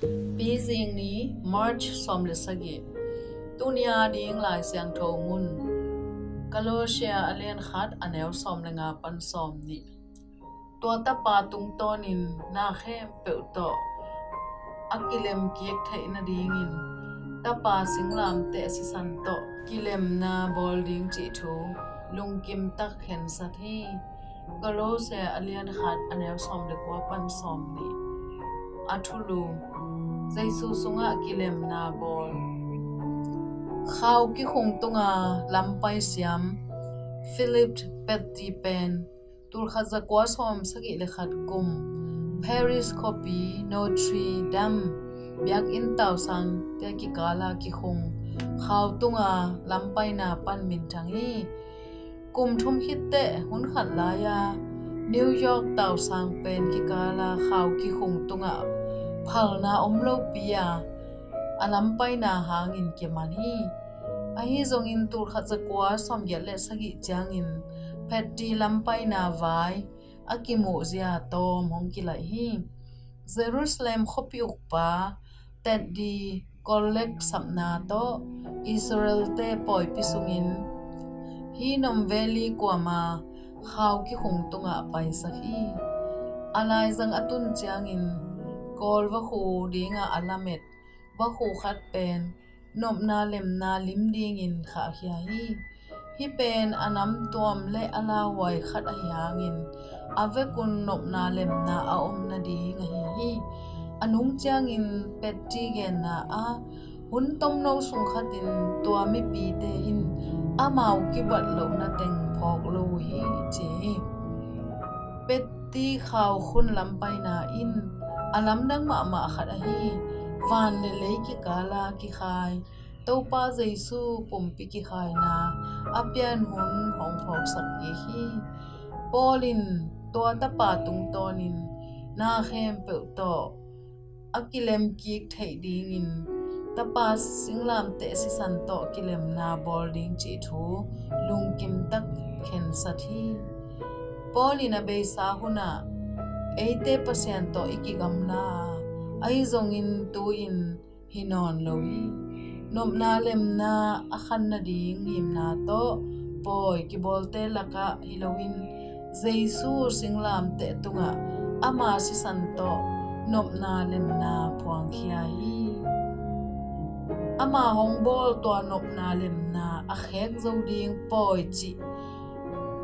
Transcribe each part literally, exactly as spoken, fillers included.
Pizing ni, March sawm le sagih. Tuni a ding Lai Siangtho mun, Kolosia a lian khat, a neu sawm le nga pan sawm nih. Tua tapa tungtawnin na khempeuh tawh a kilemkik theih nadingin tapa singlamteh sisan tawh kilemna bawl ding cih thu lungkim tak khensat hi. Kolosia a lian khat, a neu sawm le kua pan sawm nih. A thulu: Jesu sungah kilemna bawl. Khau kikhung tunga lampai siam Philip Petty pen tulkhat zakua sawm sagih le khat kum Paris khuapi Notre Dame biakinn tausangte kikala kikhung khau tunga lampaina pan minthang hi. Kum thum khit teh hun khat lai-a New York tausang pen kikala khau kikhung tungah phalna om lopi-a a lampaina hangin kiman hi. Ahi zongin tulkhat zakua sawmgiat le sagih ciangin Petty lampaina vai a kimuhzia tawm hong kilaih hi. Jerusalem khuapi ukpa Teddy Kollek sapna tawh Israel-te pawipi sungin Hinnom Valley kuama khau kikhung tungah paisak hi. A laizang a tun ciangin Kawl vakhu dinga a lamet vakhu khat pen nopna lemna lim dingin khahkhia hi. Hih pen a namtuam le a lauhuai khat ahi hangin a vekun nopna lemna a om nading ahi hi. A nung ciangin Petty genna ah, hun tomno sung khatin tua mipite in amau kibat lohna teng phawk lo uh hi, ci hi. Petty khau khun lampaina in a lamdang mahmah khat ahi, van le lei kikala kikhai Topa Jesu pumpi kikhaina a pian hun hong phawksak kik hi. Paul in tua tapa tungtawnin na khempeuh tawh a kilemkik theih dingin tapa singlamteh sisan tawh kilemna bawl ding cih thu lungkim tak khensat hi. Paul in a beisa hunah eite Pasian tawh i kigamla a, ahi zongin tu-in hi nawn lo hi. Nopna lemna a khan nading ngimna tawh pawi kibawlte lakah hi loin Jesu singlamteh tungah ama sisan tawh nopna lemna phuangkhia hi. Ama hong bawl tua nopna lemna a khek zo ding pawi cih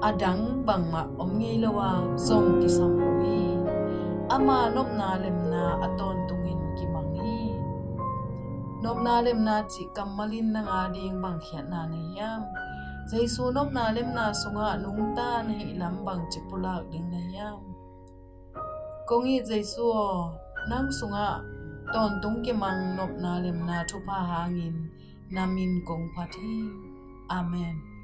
a dang bangmah om ngei lo a, zong kisam lo hi. Ama nopna lemna a tawntungin kimang hi. Nopna lemna cih kammal in nang ading bang khiatna na hiam? Jesu nopna lemna sungah nungta na hih lam bangci pulak ding na hiam? Kong it Jesu aw, nang sungah tawntung kimang nopna lemna thupha hangin na min kong phat hi. Amen.